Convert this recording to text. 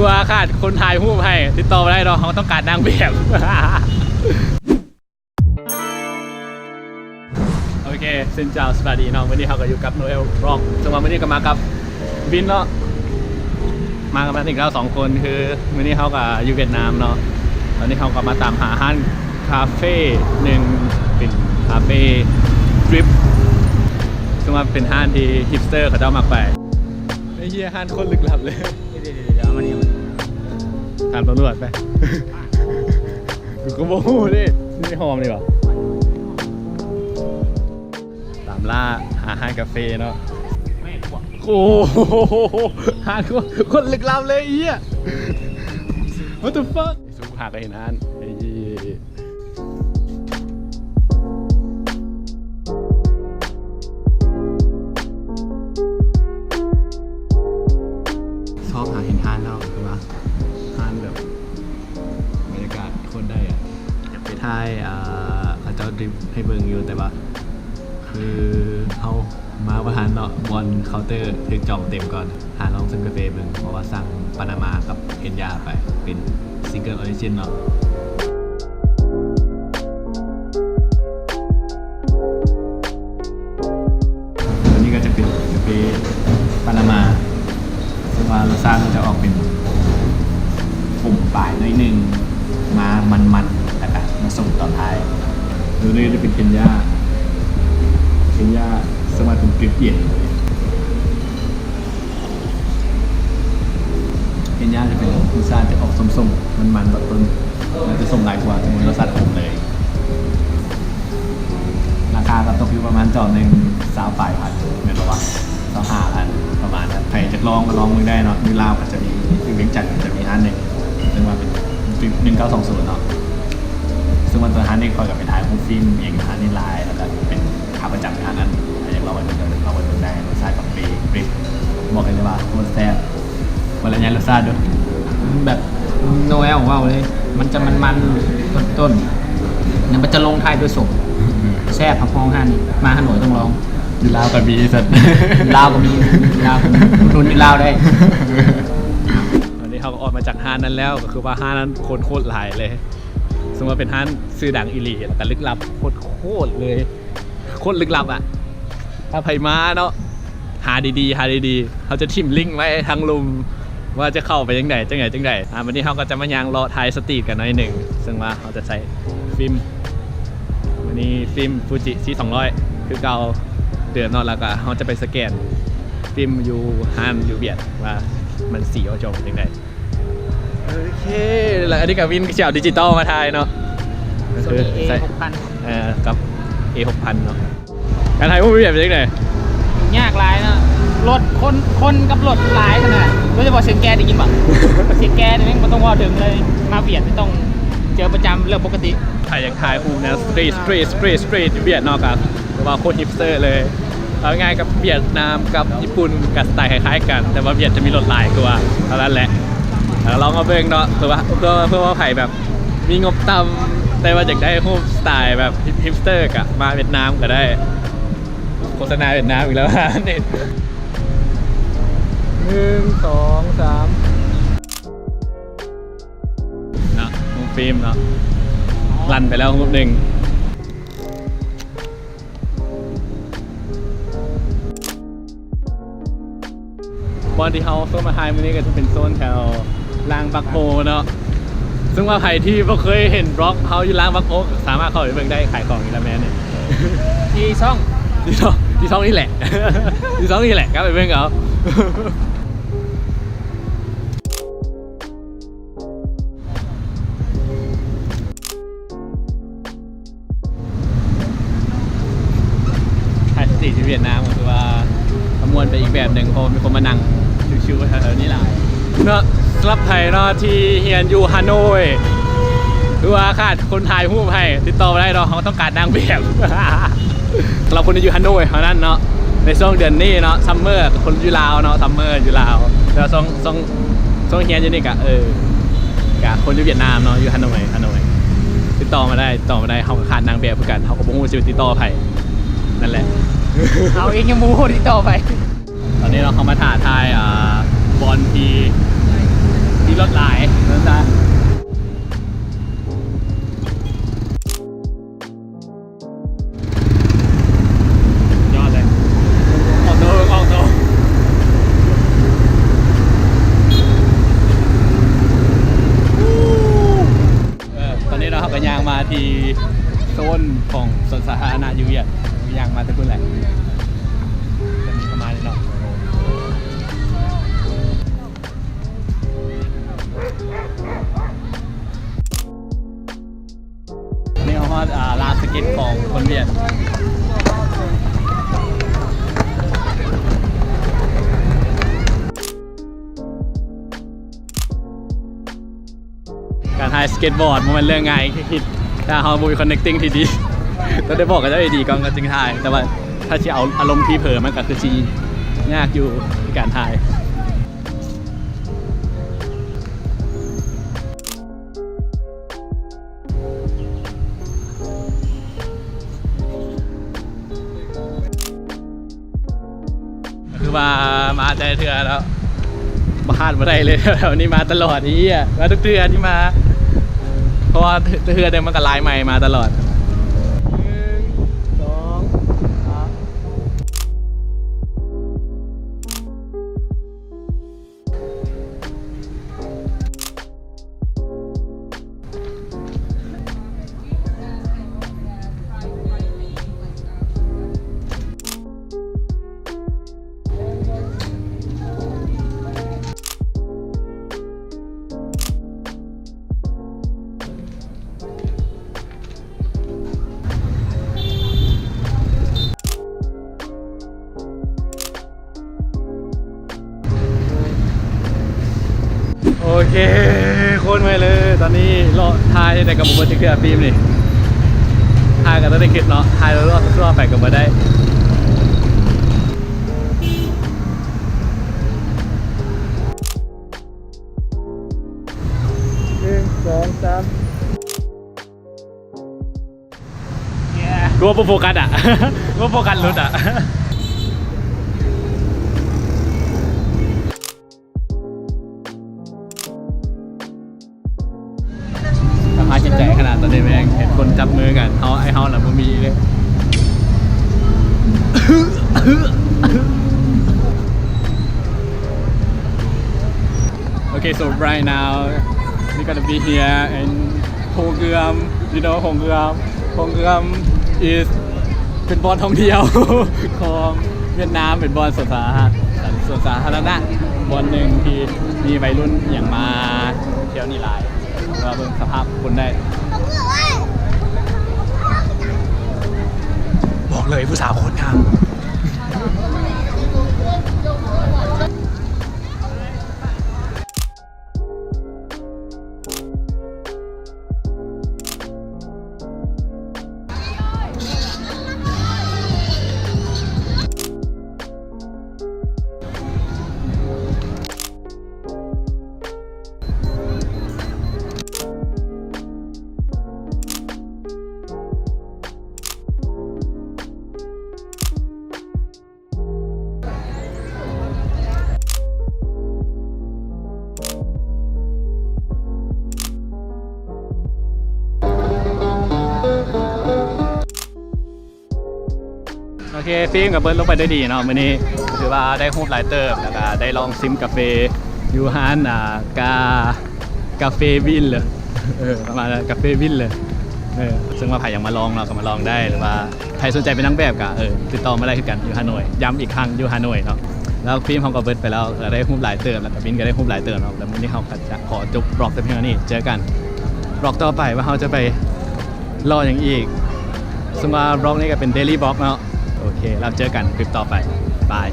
ຄືວ່າຂາດຄົນຖ່າຍຮູບໃຫ້ ຕິດຕໍ່ມາໄດ້ເນາະ ເຮົາຕ້ອງການນາງແບບ. ໂອເຄ ເຊັ່ນເຈົ້າ ສະບາຍດີເນາະ ມື້ນີ້ເຮົາກໍຢູ່ກັບໂນເອລ ບລັອກ ເຊິ່ງວ່າມື້ນີ້ກໍມາກັບວິນເນາະ ມາກັນອີກແລ້ວສອງຄົນ. ຄືມື້ນີ້ເຮົາກໍຢູ່ຫວຽດນາມເນາະ ຕອນນີ້ເຮົາກໍມາຕາມຫາຮ້ານຄາເຟໜຶ່ງ ເປັນຄາເຟດຣິບ ເຊິ່ງວ່າເປັນຮ້ານທີ່ຮິບສະເຕີເຂົາເຈົ້າມັກໄປ. ໄອ້ເຫຍ ຮ້ານໂຄດລຶກລັບເລີຍ. ດຽວໆໆ ເອົາມານີ້ ຖາມຕຳຫຼວດໄປ. ກູກໍບໍ່ຮູ້ເດ້ ນີ້ຫອມນີ້ຫວາ? ຕາມລ່າຫາຮ້ານກາເຟເນາະ. ໂອ້ໂຫ ຮ້ານໂຄດ ໂຄດລຶກລັບເລີຍ ເອີຍ. What the fuck? ຊຸກຫາກໍເຫັນຮ້ານ ເອີຍ. ຊອກຫາເຫັນຮ້ານແລ້ວ ຄືວ່າຮ້ານແບບບັນຍາກາດໂຄດໄດ້ອະ. ຢາກໄປຖ່າຍ ອ່າ ເຂົາເຈົ້າດຣິບໃຫ້ເບິ່ງຢູ່ ແຕ່ວ່າຄືເຮົາ ມາບໍ່ທັນເນາະ ບ່ອນເຄົາເຕີຖືກຈອງເຕັມກ່ອນ. ຫາລອງຊຶມກາເຟເບິ່ງ ເພາະວ່າສັ່ງປານາມາກັບເຄນຢາໄປ ເປັນຊິງເກີນອໍຣິຈິນເນາະ. ອັນນີ້ກໍຈະເປັນກາເຟປານາມາ ເຊິ່ງວ່າລົດຊາດມັນຈະອອກເປັນຂົມປາຍໜ້ອຍໜຶ່ງ ມາມັນໆ ແລ້ວກະມາສົ້ມຕອນທ້າຍ. ໂດຍນີ້ຈະເປັນເຄນຢາ ເຄນຢາ ເຊິ່ງວ່າເປັນດຣິບເຢັນ. ເຄນຢາຈະເປັນລົດຊາດຈະອອກສົ້ມໆ ມັນໆ ຕອນຕົ້ນ ມັນຈະສົ້ມຫຼາຍກວ່າ ຈະບໍ່ມີລົດຊາດຂົມເລີຍ. ລາຄາກໍຕົກຢູ່ປະມານຈອກໜຶ່ງ ຊາວປາຍພັນ ແມ່ນບໍ່ວະ? ຊາວຫ້າພັນ ປະມານນັ້ນ. ໃຜຢາກລອງກໍລອງເບິ່ງໄດ້ເນາະ ຢູ່ລາວກໍຈະມີ ຢູ່ວຽງຈັນກໍຈະມີຮ້ານໜຶ່ງ ເອີ້ນວ່າເປັນ ໜຶ່ງເກົ້າສອງສູນເນາະ ເຊິ່ງວ່າຕົວຮ້ານນີ້ຂ້ອຍກໍໄປຖ່າຍຮູບຟິມເອງ ຮ້ານນີ້ຫຼາຍ ແລ້ວກໍເປັນຂາປະຈຳຮ້ານນັ້ນ. ໃຜຢາກລອງໄປເບິ່ງກໍລອງໄປເບິ່ງໄດ້ ລົດຊາດກໍເປັນ ເປັນ ບອກໄດ້ເລີຍວ່າໂຄດແຊບ. ບໍ່ລະຍາດລົດຊາດເດີ ແບບໂນແອວເວົ້າເລີຍ ມັນຈະມັນໆ ຕົ້ນໆ ແລ້ວມັນຈະລົງທ້າຍດ້ວຍສົ້ມ ແຊບຮັບຮອງຮ້ານນີ້ ມາຮ່າໂນ້ຍຕ້ອງລອງ. ຢູ່ລາວກໍມີສັດ ຢູ່ລາວກໍມີ ຢູ່ລາວກໍມີ ອຸດໜູນຢູ່ລາວໄດ້. ຕອນນີ້ເຮົາກໍອອກມາຈາກຮ້ານນັ້ນແລ້ວ ກໍຄືວ່າຮ້ານນັ້ນຄົນໂຄດຫຼາຍເລີຍ ເຊິ່ງວ່າເປັນຮ້ານຊື່ດັງອີ່ຫຼີ ແລ້ວກໍລຶກລັບໂຄດໆ ເລີຍ. ໂຄດລຶກລັບອະ ຖ້າໃຜມາເນາະ ຫາດີໆ ຫາດີໆ ເຮົາຈະຖິ້ມລິ້ງໄວ້ທາງລຸ່ມ ວ່າຈະເຂົ້າໄປຈັ່ງໃດ ຈັ່ງໃດ ຈັ່ງໃດ. ອ່າ ບັດນີ້ເຮົາກໍຈະມາຍ່າງເລາະຖ່າຍສະຕຣີດກັນໜ້ອຍໜຶ່ງ ເຊິ່ງວ່າເຮົາຈະໃຊ້ຟິມ ມື້ນີ້ຟິມຟູຈິຊີສອງຮ້ອຍ ຄືເກົ່າເດີມເນາະ ແລ້ວກໍເຮົາຈະໄປສະແກນຟິມຢູ່ຮ້ານຢູ່ຫວຽດ ວ່າມັນສີອອກຈອກເປັນຈັ່ງໃດ. ໂອເຄ ແລ້ວອັນນີ້ກໍວິນກໍຊິເອົາດິຈິຕອລມາຖ່າຍເນາະ ໂຊນີເອຫົກພັນ ເອີ ກັບເອຫົກພັນເນາະ. ການຖ່າຍຮູບແບບເປັນຈັ່ງໃດ? ຍາກຫຼາຍເນາະ ລົດ ຄົນ ຄົນກັບລົດຫຼາຍຂະໜາດ ໂດຍສະເພາະສຽງແກໄດ້ຍິນບໍ່? ສຽງແກນີ້ແມ່ງບໍ່ຕ້ອງເວົ້າເຖິງເລີຍ ມາຫວຽດນີ້ຕ້ອງເຈີປະຈຳ ເລື່ອງປົກກະຕິ. ໃຜຢາກຖ່າຍຮູບແນວສະຕຣີດ ສະຕຣີດ ສະຕຣີດ ສະຕຣີດຫວຽດເນາະ ກໍ ເພາະວ່າໂຄດຮິບສະເຕີເລີຍ. ເອົາງ່າຍໆ ກັບຫວຽດນາມກັບຍີ່ປຸ່ນກໍສະໄຕຄ້າຍໆ ກັນ ແຕ່ວ່າຫວຽດຈະມີລົດຫຼາຍກວ່າ ເທົ່ານັ້ນແຫຼະ. ລອງມາເບິ່ງເນາະ ເພື່ອວ່າ ເພື່ອ ເພື່ອວ່າໃຜແບບມີງົບຕ່ຳ ແຕ່ວ່າຢາກໄດ້ຮູບສະໄຕແບບຮິບສະເຕີ ກໍມາຫວຽດນາມກໍໄດ້. ໂຄສະນາຫວຽດນາມອີກແລ້ວ ນີ້ ໜຶ່ງ ສອງ ສາມ ເນາະ ຮູບຟິມເນາະ ລັນໄປແລ້ວຮູບໜຶ່ງ. ບ່ອນທີ່ເຮົາໂຊນມາຖ່າຍມື້ນີ້ກໍຈະເປັນໂຊນແຖວລາງບັກໂພເນາະ ເຊິ່ງວ່າໃຜທີ່ບໍ່ເຄີຍເຫັນບລັອກເຮົາຢູ່ລາງບັກໂພກໍສາມາດເຂົ້າໄປເບິ່ງໄດ້ ຂາຍຂອງຢູ່ລະແມ່ນີ້ ທີ່ຊ່ອງ ທີ່ຊ່ອງ ທີ່ຊ່ອງນີ້ແຫຼະ ທີ່ຊ່ອງນີ້ແຫຼະ ກັບໄປເບິ່ງເອົາ. ຖ່າຍສະຕຣີດທີ່ຫວຽດນາມກໍຄືວ່າ ກໍມ່ວນໄປອີກແບບໜຶ່ງ ເພາະວ່າມີຄົນມານັ່ງຊິວໆ ແຖວໆນີ້ຫຼາຍເນາະ. ສຳລັບໃຜເນາະທີ່ຮຽນຢູ່ຮາໂນ້ຍ ຫຼືວ່າຂາດຄົນຖ່າຍຮູບໃຫ້ ຕິດຕໍ່ມາໄດ້ເນາະ ເຮົາຕ້ອງການນາງແບບ. ສຳລັບຄົນທີ່ຢູ່ຮາໂນ້ຍເທົ່ານັ້ນເນາະ ໃນຊ່ວງເດືອນນີ້ເນາະ ຊັມເມີ ຄົນຢູ່ລາວເນາະ ຊັມເມີຢູ່ລາວ ແຕ່ວ່າຊ່ວງ ຊ່ວງ ຊ່ວງຮຽນຢູ່ນີ້ກະ ເອີ ກະຄົນຢູ່ຫວຽດນາມເນາະ ຢູ່ຮາໂນ້ຍ ຮາໂນ້ຍ ຕິດຕໍ່ມາໄດ້ ຕິດຕໍ່ມາໄດ້ ເຮົາກໍຂາດນາງແບບຄືກັນ ເຮົາກໍບໍ່ຮູ້ຊິຕິດຕໍ່ໃຜ ນັ້ນແຫຼະ ເຮົາເອງຍັງບໍ່ຮູ້ຕິດຕໍ່ໃຜ. ຕອນນີ້ເນາະ ເຮົາມາຖ້າຖ່າຍ ອ່າ ບ່ອນທີ່ ທີ່ ທີ່ໂຊນຂອງສວນສາທາລະນະຢູ່ຫວຽດ ຍ່າງມາແຕ່ພຸ້ນແຫຼະ ຈະມີປະມານນີ້ເນາະ. ນີ້ເຮົາຮອດ ອ່າ ລານສະເກັດຂອງຄົນຫວຽດ. ການຖ່າຍສະເກັດບອດບໍ່ແມ່ນເລື່ອງງ່າຍຄືຄິດ ຖ້າເຮົາບໍ່ມີຄອນເນັກຕິງທີ່ດີ. ຕ້ອງໄດ້ບອກເຂົາເຈົ້າດີໆກ່ອນ ກໍຈຶ່ງຖ່າຍ ແຕ່ວ່າຖ້າຊິເອົາອາລົມທີ່ເຜີ ມັນກໍຄືຊິຍາກຢູ່ໃນການຖ່າຍ. ຄືວ່າມາແຕ່ເທື່ອແລ້ວ ບໍ່ພາດບໍ່ໄດ້ເລີຍ ແຖວນີ້ມາຕະຫຼອດ ເອີ ມາທຸກເທື່ອທີ່ມາ ເພາະວ່າເທື່ອໃດມັນກໍລາຍໃໝ່ມາຕະຫຼອດ. ໜຶ່ງ ສອງ ສາມ. ໂອເຄ ໂຄດເມື່ອຍເລີຍ ຕອນນີ້ເລາະຖ່າຍແຕ່ກໍບໍ່ເບິດຈັກເທື່ອ ຟິມນີ້ ຖ່າຍກໍຕ້ອງໄດ້ຄິດເນາະ ຖ່າຍເລາະໆທົ່ວໆໄປກໍບໍ່ໄດ້. ໜຶ່ງ ສອງ ສາມ. ກາວບໍ່ໂຟກັສອະ ບໍ່ໂຟກັສຫຼຸດອະ. ສະພາບຈິດໃຈຂະໜາດຕອນນີ້ແມ່ງເຫັນຄົນຈັບມືກັນ ເຮົາ ໄອ້ເຮົາລະບໍ່ມີເລີຍ. ໂອເຄ so right now we gonna be here in Hong Kong, you know, Hong Kong. Hong Kong is ເປັນບ່ອນທ່ອງທ່ຽວຂອງຫວຽດນາມ ເປັນບ່ອນສວນສາ ສວນສາທາລະນະບ່ອນໜຶ່ງທີ່ມີໄວລຸ້ນອີ່ຫຍັງມາທ່ຽວນີ້ຫຼາຍ. ວ່າເບິ່ງສະພາບຄົນໄດ້ ບອກເລີຍຜູ້ສາວໂຄດງາມ. ໂອເຄ ຟິມກໍເບິດລົງໄປດ້ວຍດີເນາະ ມື້ນີ້ຖືວ່າໄດ້ຮູບຫຼາຍເຕີບ ແລ້ວກໍໄດ້ລອງຊິມກາເຟຢູ່ຮ້ານ ອ່າ ກາ ກາເຟວິນເລີຍ ເອີ ປະມານນັ້ນ ກາເຟວິນເລີຍ ເອີ ເຊິ່ງວ່າໃຜຢາກມາລອງເນາະ ກໍມາລອງໄດ້ ຫຼືວ່າໃຜສົນໃຈເປັນນາງແບບກໍ ເອີ ຕິດຕໍ່ມາໄດ້ຄືກັນ ຢູ່ຮ່າໂນ້ຍ ຢ້ຳອີກຄັ້ງ ຢູ່ຮ່າໂນ້ຍເນາະ. ແລ້ວຟິມເຮົາກໍເບິດໄປແລ້ວ ກໍໄດ້ຮູບຫຼາຍເຕີບ ແລ້ວກໍວິນກໍໄດ້ຮູບຫຼາຍເຕີບເນາະ. ແລ້ວມື້ນີ້ເຮົາກໍຈະຂໍຈົບບລັອກແຕ່ພຽງເທົ່ານີ້ ເຈີກັນບລັອກຕໍ່ໄປວ່າເຮົາຈະໄປເລາະຫຍັງອີກ. ສົມມຸດວ່າບລັອກນີ້ກໍເປັນເດລີບລັອກເນາະ. ໂອເຄ ແລ້ວເຈີກັນຄລິບຕໍ່ໄປ ບາຍ.